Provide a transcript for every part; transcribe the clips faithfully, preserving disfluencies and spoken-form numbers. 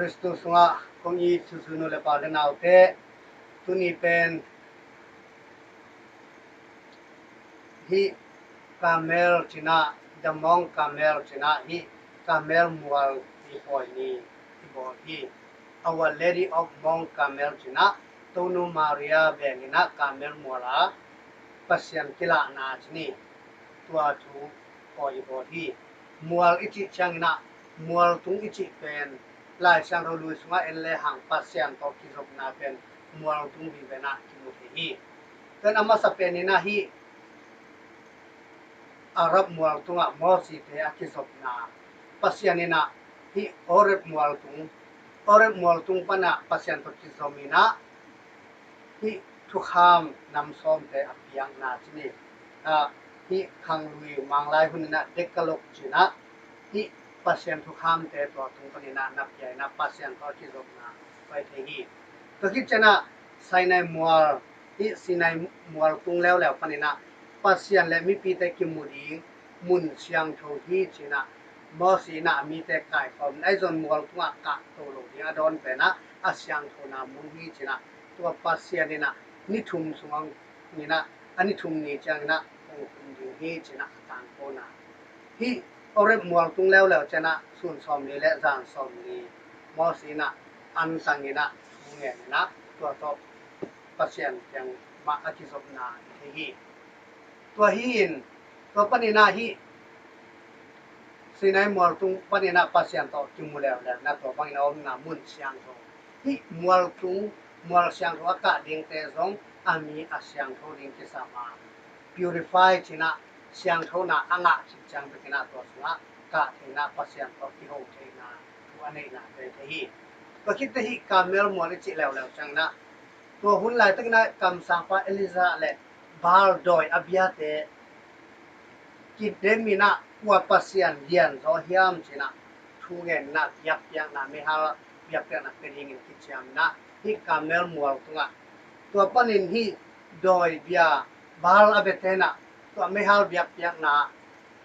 Khristu sungah kong it thuzui nu le pa le naute, tuni pen hih Karmel cinah, The Mount Karmel cinah hih Karmel mual i pawi ni i bawl hi. Our Lady of Mount Karmel cinah Tonu Maria venginah Karmel mual a Pasian kilahna cini tua thu pawi i bawl hi. Mual i cih cianginah mual tung i cih pen Lai Siangtho lui sungah en le hang Pasian tawh kizopna pen mual tung vivenah kimu thei hi. Tua in a masa peninah hih Arab mual tungah Mosite a kizopna, Pasian inah hih Horeb mual tung, Horeb mual tung panah Pasian tawh kizom inah hih thukham nam sawmte a piakna cini, ah, hih khanglui manglai hun inah Decalogue cinah hih Pasian thukhamte tua tung paninah na pia inah Pasian tawh a kizopna pai thei hi. Tua khit cianah Sinai mual, hih Sinai mual tung leuleu paninah Pasian le mipite kimu ding mun siangtho hi cinah Moses inah a mite kaikhawm in ahi zong mual tungah kahto lo ding a dawn penah a siangthona mun hi cinah tua Pasian inah ni thum sungah inah a ni thum ni cianginah hong hun ding hi cinah a tangkona. Hih Horeb mual tung leuleu cianah sun sawmli le zan sawmli Moses inah an tanginah thu ngen inah tua tawh Pasian kiang mah a kizopna i thei hi. Tua hi in tua paninah hih Sinai mual tung paninah Pasian tawh kimu leuleu na tua bangin a omna mun siangtho. Hih mual tung, mual siangtho a kah dingte zong a mi a siangtho ding kisam a purify cinah siangthona a ngah cih ciang bekinah tua sungah kah theinah Pasian tawh kiho theihna thu a neihna thei thei hi. Tua khitte hih Karmel mual i cih leuleu cianginah tua hun laitakinah kamsangpa Elijah le Baal dawi a biate kidem inah kua Pasian lianzaw hiam cinah thu ngen inah biakpiakna, meihal biakpiakna pia dingin kiciam inah hih Karmel mual tungah tua panin hih dawi bia Baal a biate inah tua meihal biakpiakna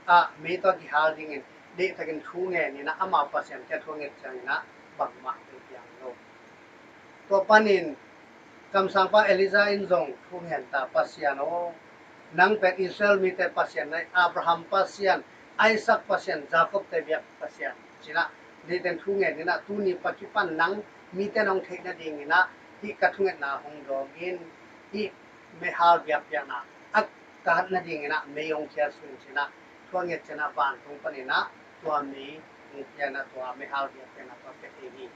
ah mei tawh kihal dingin deihtakin thu ngen inah amau Pasian kia thu nget cianginah bangmah thei piang lo. Tua panin kamsangpa Elijah in zong thu ngen ta, Pasian aw, nang pen Israel mite Pasian na hi, Abraham Pasian, Isaac Pasian, Jacob te biak Pasian cinah deihtakin thu ngen inah tuni pakipan nang mite nong theih nadinginah hih ka thungetna hong dawng in hih meihal biakpiakna a kat nadinginah mei hong khiat sun cinah thu a nget cianah vantung paninah tua mei hong khiat inah tua meihal biakpiakna tua pia thei hi.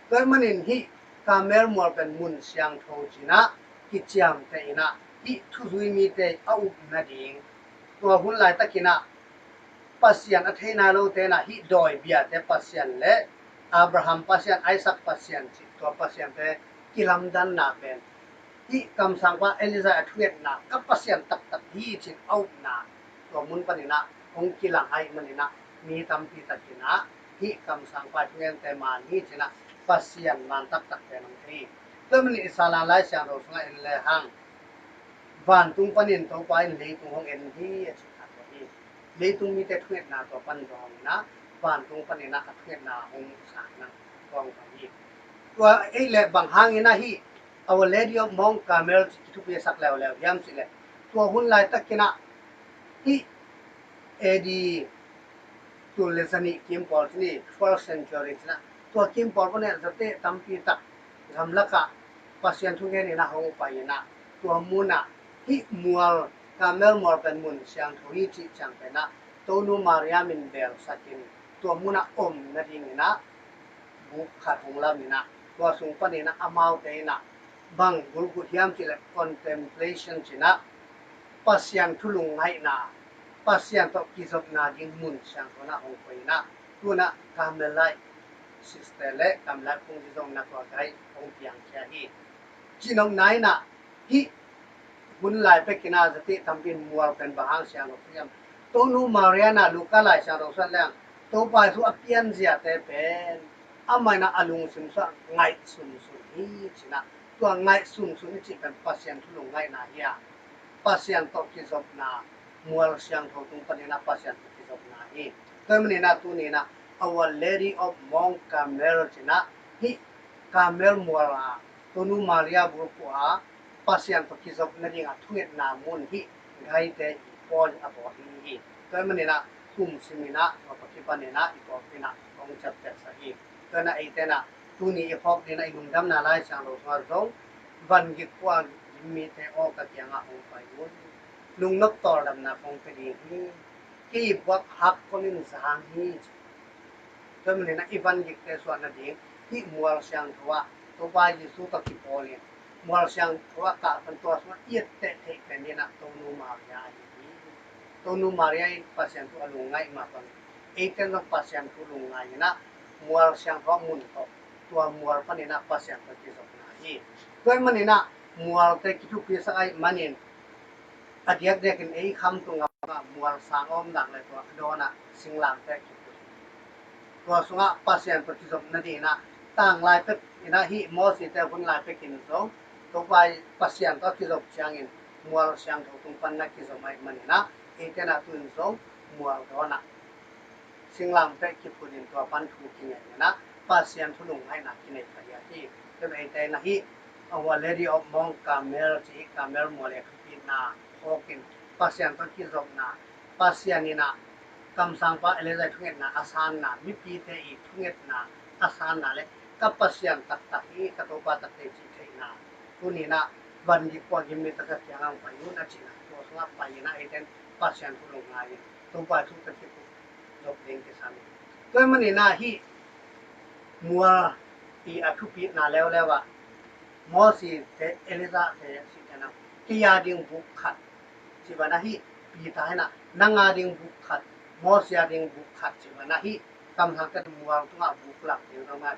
Tua ahih manin hih Karmel mual pen mun siangtho cinah kiciamteh inah hih thuzui mite a up nading tua hun laitakinah Pasian a thei nai lote inah hih dawi biate Pasian le Abraham Pasian, Isaac Pasian cih tua Pasiante kilamdanna pen hih kamsangpa Elijah a thungetna ka Pasian taktak hi cin a upna tua mun paninah hong kilang ahih maninah mi tampi takinah hih kamsangpa thungente man hi cinah Pasian man taktak pen hong thei hi. Tua manin i Salan Lai Siangtho sungah en le hang vantung panin Topa in leitung hong en hi a cih khat hi. Leitung mite thungetna tua pan dawng inah vantung paninah a thungetna hong sang inah tua hong hi. Tua ei le bang hangin ahi Our Lady of Mount Carmel cih kithupi sak leuleu hiam cih leh tua hun laitakinah hih A D tul le zanih kim pawl cini, twelfth century cinah tua kim pawl panin zateh tampi tak gamlakah Pasian thu ngen inah hong pai inah tua munah hih mual Karmel mual pen mun siangtho hi cih ciang penah Tonu Maria min belsakin tua munah om nadinginah buk khat hong lam inah tua sung paninah amaute inah bang gulguh hiam cih leh contemplation cinah Pasian thu lungngaihna, Pasian tawh kizopna ding mun siangtho inah hong koih inah tunah Carmelite sister le Carmelite phungzi zong na tua gai hong piangkhia hi. Cinopna inah hih hun lai pekinah zateh tampi in mual pen bang hang siangtho hiam. Tonu Maria inah Luka Lai Siangtho sungah leng Topa thu a pianziate pen amah inah a lungsim sungah ngaihsunsun hi cinah tua ngaihsunsun i cih pen Pasian thu lungngaihna hi a Pasian tawh kizopna mual siangtho tung paninah Pasian tawh kizopna hi. Tua maninah tuninah Our Lady of Mount Carmel ci-in ah, hih Carmel mual a Tonu Maria bulphuh a Pasian tawh kizop nading a thungetna mun hih Gaite i pawi a bawl hi hi. Tua ahih manin ah kum sim in ah, tua tawh kipan in ah i pawlpi in ah kong ciaptehsak hi. Tua in ah eite in ah tuni i phawk ding in ah i lungdamna Lai Siangtho sungah zong, van gik kua gim mite aw, ka kiangah hong pai un, lungnop tawldamna kong pia ding hi. Kei buak hak kol in zang hi. Tua ahih manin ah i van gikte suah nading hih mual siangtho ah Topa Jesu tawh kipawl in, mual siangtho ah kahpan, tua sungah i etteh theih pen ding in ah Tonu Maria ahi hi. Tonu Maria in Pasian thu a lungngaih mah bangin eite zong Pasian thu lungngai in ah mual siangtho ah mun tawh, tua mual panin ah Pasian tawh kizopna hi. Tua ahih manin ah mualte kithupisak ahih manin a diakdiakin ei Khamtung gam ah mual sang a om dan le tua a dawn ah singlangte kiput hi. Tua sungah Pasian tawh kizop nading in ah, tanglai pek in ah hih Mosite hun lai pekin zong Topa Pasian tawh kizop ciangin mual siangtho tung pan na kizom ahih manin ah eite in ah tu-in zong mual dawn ah singlamteh kiput in tua pan thu kinei in ah Pasian thu lungngaihna kinei pah hi. Tua ahih manin eite in ah hih Our Lady of Mount Carmel ci hih Carmel mual i a thupitna phawk in Pasian tawh kizopna, Pasian in ah kamsangpa Elijah thungetna a sanna, mipite i thungetna a sanna le ka Pasian taktak hi, ka Topa taktak hi cih theihna, tuni in ah van gik kua gim mite ka kiangah hong pai un a cihna, tua sungah pai in ah eite in Pasian thu lungngai in Topa thu tawh kizop ding kisam hi. Tua ahih manin ah hih mual i a thupitna leuleu ah Mosite, Elijahte, sihte in ah kei a ding buk khat ci bang in ah hih Peter in ah nang a ding buk khat, Moses a ding buk khat ci bang in ah hih kamsangte mual tungah buk lak ding tungah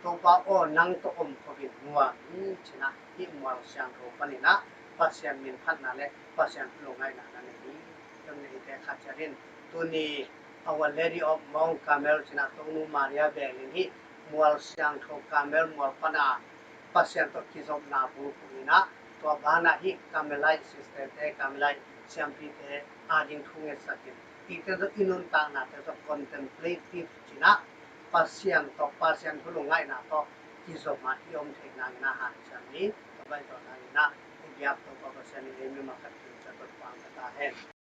Topa aw, nang tawh om kho in nuam hi ci-in ah hih mual siangtho panin ah Pasian min phatna le Pasian thu lungngaihna na nei hi. Tua ahih manin eite khat ciat in tuni Our Lady of Mount Carmel ci-in ah Tonu Maria bel in hih mual siangtho Carmel mual pan a Pasian tawh kizopna bulphuh in ah, tua banah hih Carmelite sisterte, Carmelite siampite a ding thu ngetsak in, eite zong i nuntaknate zong contemplative ci-in ah Pasian tawh, Pasian thu lungngaihna tawh kizom a i om theih nangin ah hanciam ni. Tua bang tawh nangin ah i biak Topa Pasian in ei mimal khat ciat tawh pang ka ta hen.